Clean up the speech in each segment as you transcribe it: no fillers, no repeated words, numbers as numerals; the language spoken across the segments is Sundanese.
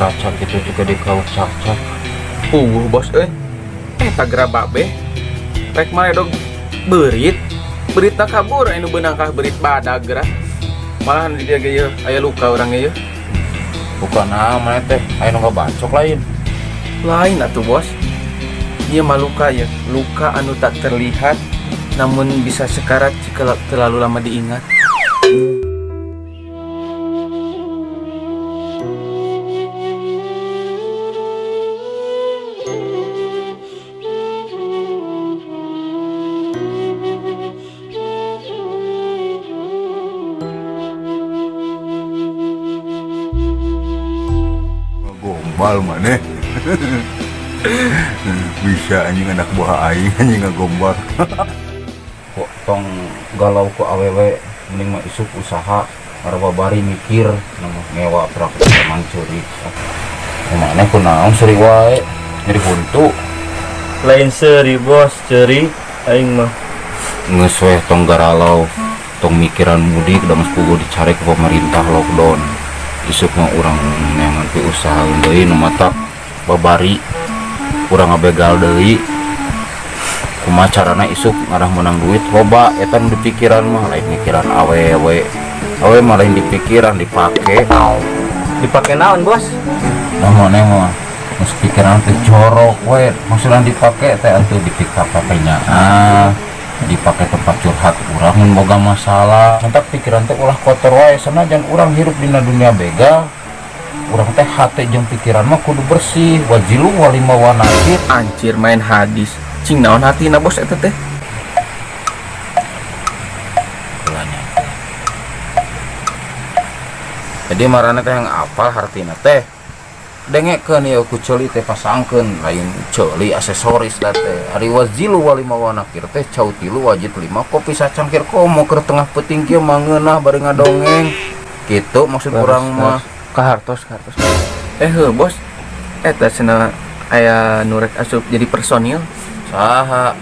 Ngaraca gitu juga di kau cak-cak. Puguh, bos euy. Eta geura babe. Rek maledog beurit. Beuritna kabur, anu beunang kah beurit badag geura. Malahan di dia ge yeuh aya luka urang ge yeuh. Bukan maneh teh aya nu ngabacok lain? Lain atuh, bos. Ieu mah luka ya, luka anu tak terlihat namun bisa sekarat jika terlalu lama diingat. Gombal maneh. Bisa anjing, anak buah aing anjing ngagombal. Kok tong galau ku awewe, mending mah isuk usaha bari mikir nama ngewa prak emang curi. Maneh kunaon seuri wae, nyeri huntu? Lain seuri, bos, ceri aing mah. Geus weh, tong garalau, tong mikiran mudik, da geus puguh dicari ke pemerintah lockdown. Isuk mah urang neangan pi usaha deui nu matak babari urang ngabegal deui. Kumaha carana isuk ngarah menang duit loba, eta nu dipikiran mah, lain mikiran awewe. Awewe mah lain dipikiran, dipake. Dipake naon, bos? Nah, maneh mah geus pikiran teh jorok we. Maksudna dipake teh atuh dipika-pakenya, ah, dipake tempat curhat urang mun boga masalah. Mantap, pikiran teh ulah kotor wae. Sanajan urang hirup dina dunia begal, urang teh hate jeung pikiran mah kudu bersih. Wazilu walima wanakir. Anjir, main hadis. Cing naon hatina, bos, eta teh? Kulanya. Jadi marana teh yang apa hartina teh? Dengekeun ieu ku ceuli teh, pasangkeun, lain ceuli, aksesoris da teh. Ari wazilu walima wanakir teh cau tilu wajit lima kopi sacangkir, komo keur tengah peuting kieu mah ngeunah bari ngadongeng. Gitu maksud urang mah. Kahartos, kahartos. Eh heuh, bos. Eta cenah aya nu rek asup jadi personil. Saha?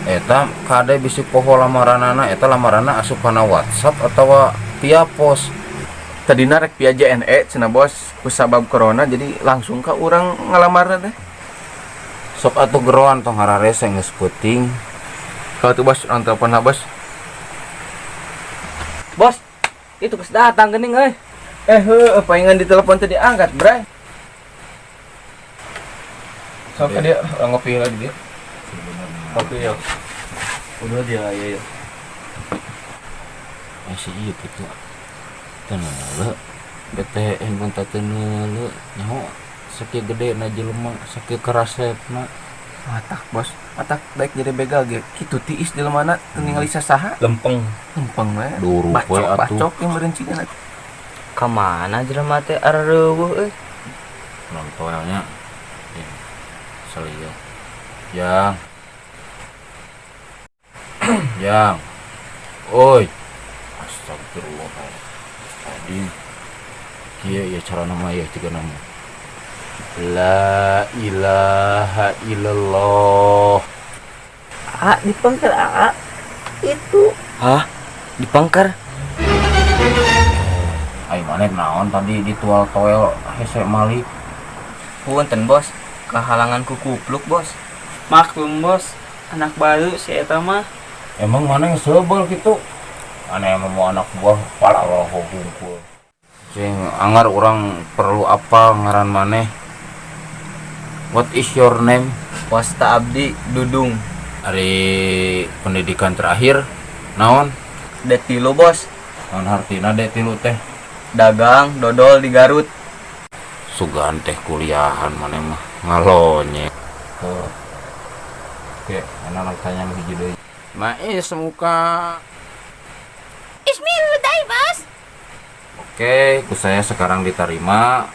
Eta kade bisi poho lamaranana. Eta lamaranna asup kana WhatsApp atawa via pos? Tadina rek via JNE cenah, bos, kusabab corona jadi langsung ka urang ngalamarna teh. Sok atuh geroan, tong hararese, geus peuting. Kalau tuh, bos, orang telepon lah, bos. Bos, itu geus datang geuning euy. Eh heuh, palingan ditelepon teh diangkat, bray. Sok ka dia, orang ngopi lagi dia. Kopi ya. Udah dia ya ya. Eh, si ieu kitu teu neuleu BTN pun teu neuleu, nyaho sakieu gede na jelema, sakieu kerasepna. Matak, bos, matak daek jadi begal ge kitu, tiis jelema teu ningali sasaha. Lempeng. Lempeng we. Duruk we bacok atuh. Bacok yang berencina. Ka mana jelema teh areuweuh euy? Nontonnya ya, selia yang yang oi, astagfirullah tadi kieu ya cara nama ya tiga nama la ilaha illallah. A dipengker A itu. Hah? Dipengker? Ai maneh naon tadi di tual toel hese malik? Punten, bos, kehalangan ku kupluk, bos. Maklum, bos, anak baru si eta mah. Emang maneh yang sebel gitu, aneh emang mau anak buah pala lo hungkul sing anggar. Urang perlu apa ngaran maneh? What is your name? Wasta abdi Dudung. Ari pendidikan terakhir naon? D3, bos. Naon hartina D3 teh? Dagang dodol di Garut. Sugan teh kuliahan maneh mah ngalonye. Tuh. Oke, anak tanya nu hiji deui. Mais muka. Bismillah, bos. Oke, ku saya sekarang diterima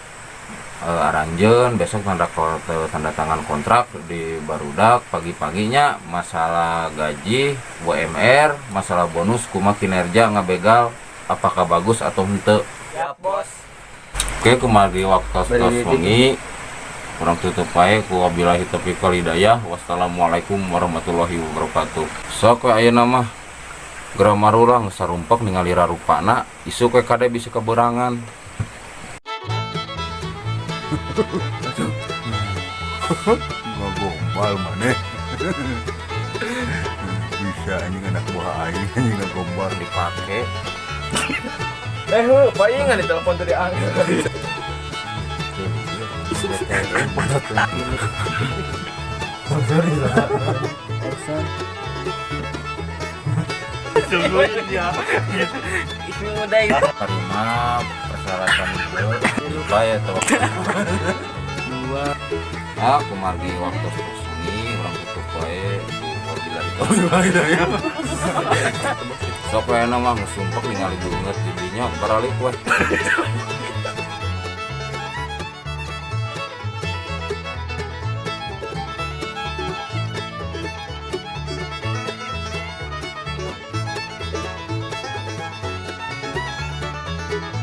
aranjeun besok tanda tangan kontrak di Barudak pagi-paginya. Masalah gaji, UMR, masalah bonus, kumaha kinerja ngabegal, apakah bagus atau henteu. Siap, bos. Oke, kembali waktu tos Bari wengi. Kurang tutup wae ku wabillahi taufiq wal hidayah. Wassalamualaikum warahmatullahi wabarakatuh. Sok we ayeuna mah geura marurang sarumpak ningali rarupana, isuk we kade bisa keberangan. Ngagombal maneh. Bisa anjing anak buah aing anjing ngagombal. Dipake. Eh, heuh, paingan di telepon tadi diangkat. Itu muda itu. Terima persyaratan itu ya tuh. Dua. Ah, kumargi waktu sunyi urang tutup wae wabillahi taufiq. Sok we mah geus sumpek ningali beungeut di dinya baralik we.